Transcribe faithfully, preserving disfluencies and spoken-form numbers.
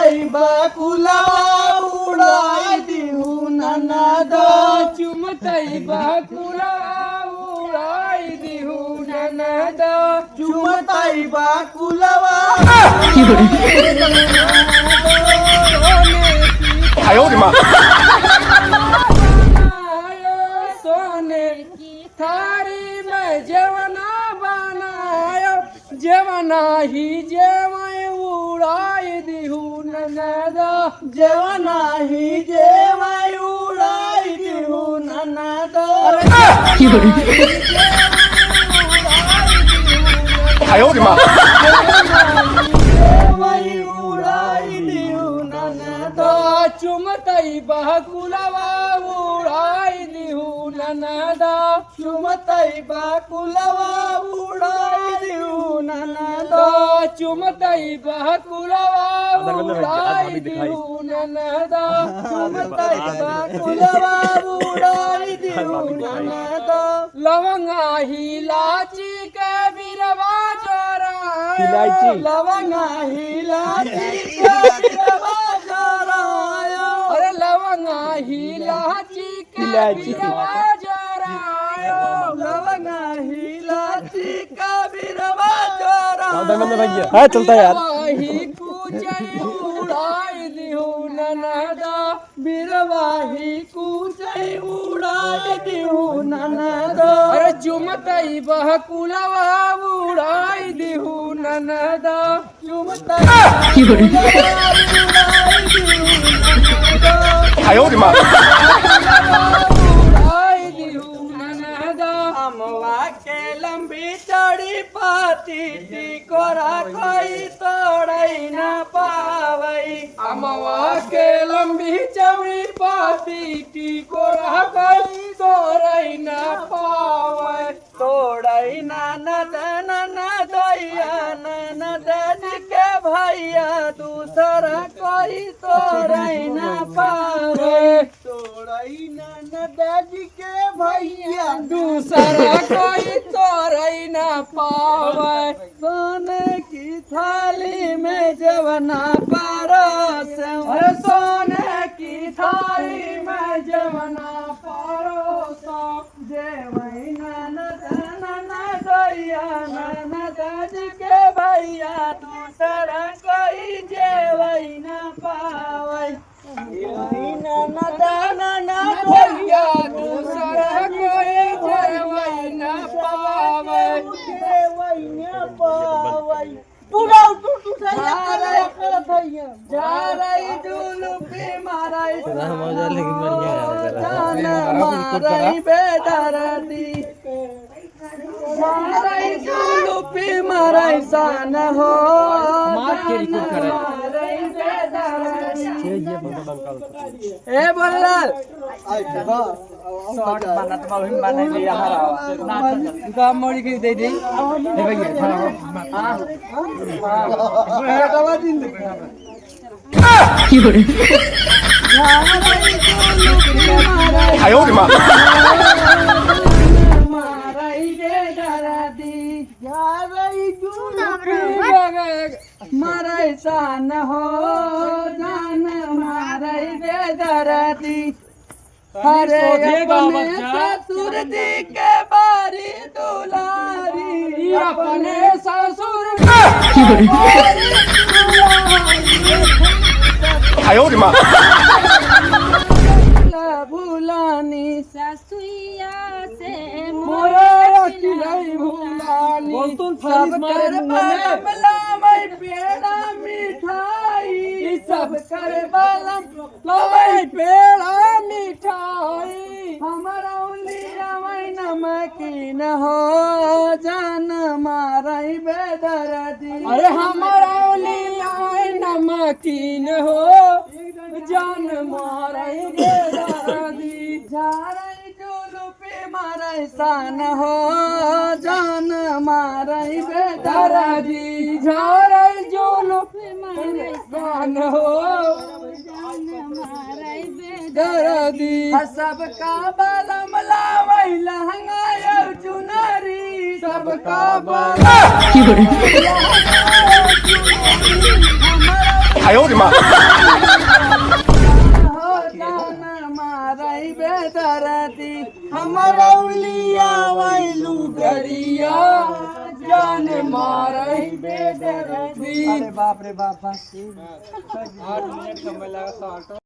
बकुलवा उड़ाई दिहु ननद। चुमतई बकुलवा उड़ाई दिहु ननद। चुमतई बकुलवा। आयो रे माँ। सोने की थारी में जेवना बनायो, जेवना ही जेवई उड़ाई दिहु ननद। जेवना ही जेवई उड़ाई दिहु ननद। अरे आयो रे माँ। जेवई उड़ाई दिहु ननद। चुमतई बकुलवा उड़ाई दिहु ननद। चुमतई बकुलवा उड़ाई दिहु ननद। चुमतई बकुलवा उड़ाई दिहु ननद। चुमतई बकुलवा उड़ाई दिहु ननद। लवंगा इलायची के बिरवा जोरायो। इलायची। लवंगा इलायची के बिरवा जोरायो। अरे लवंगा इलायची इलायची। बिरवा जोरायो, लवंगा इलायची का बिरवा जोरायो। हाँ, धर्मेंद्र भैया। हाँ, चलता है यार। बिरवा ही कूचे उड़ाई दिहु ननद, बिरवा ही कूचे उड़ाई दिहु ननद। अरे चुमतई बकुलवा उड़ाई दिहु ननद। आयो रे माँ। अमवा के लंबी चौड़ी पाती, टिकोरा कोई तोड़ई ना पावई। अमवा के लंबी चौड़ी पाती, टिकोरा कोई तोड़ई ना पावई। तोड़ई ननद, ननदइया, ननद जी के भइया, दूसरा कोई तोड़ई ना पावे। तोड़ई ननद जी के भइया, दूसरा कोई तोड़ई ना पावे। सोने की थाली में जेवना परोसे। अरे सोने की थाली में जेवना परोसे। जेवई ननद, ननदइया, ननद जी के भइया, दूसरा कोई जेवई ना पावई। जेवई ननद, ननदइया, दूसरा कोई जेवई ना पावई। जेवई ना पावई। पूरा उठ, उठ, उठ, उठ, उठ, उठ, उठ, उठ। जा रही जुलूफी मारई सन हो, जान मारई बेदर्दी। जा रही जुलूफी मारई सन हो, जान मारई बेदर्दी। ए बोललाल, शॉर्ट बनत बा, वही बने के यहाँ रहा। ना, तो गाँव मोड़ी के दे दे। हे भैया, हाँ, हाँ। आयो रे माँ। मारई सन हो, जान मारई बेदर्दी। अरे सोझे अपने गावत जा। ससुर जी के बारी दुलारी, अपने ससुर की बड़ी। आयो रे माँ। भुलानी ससुइया से मोरे अखिलई भुलानी। बोल तू सब कर बालम लावई पेड़ा मिठाई, सब कर बालम लावई पेड़ा मिठाई। हमरा उलिया वई नमकीन हो, जान मारई बेदर्दी। अरे हमरा उलिया वई नमकीन हो, जान मारई बेदर्दी। झारई जुलूफी मारई सन हो, जान मारई बेदर्दी। झारई जुलूफी मारई सन हो, जान मारई बेदर्दी। सबका बालम लावई लहंगा अउर चुनरी, सबका बालम। की बड़ी? हमरा आयो रे माँ। जान मारई बेदरदी, हमारा उलिया वैलू गरिया, जान मारई बेदरदी। अरे बाप रे बाप, बाप।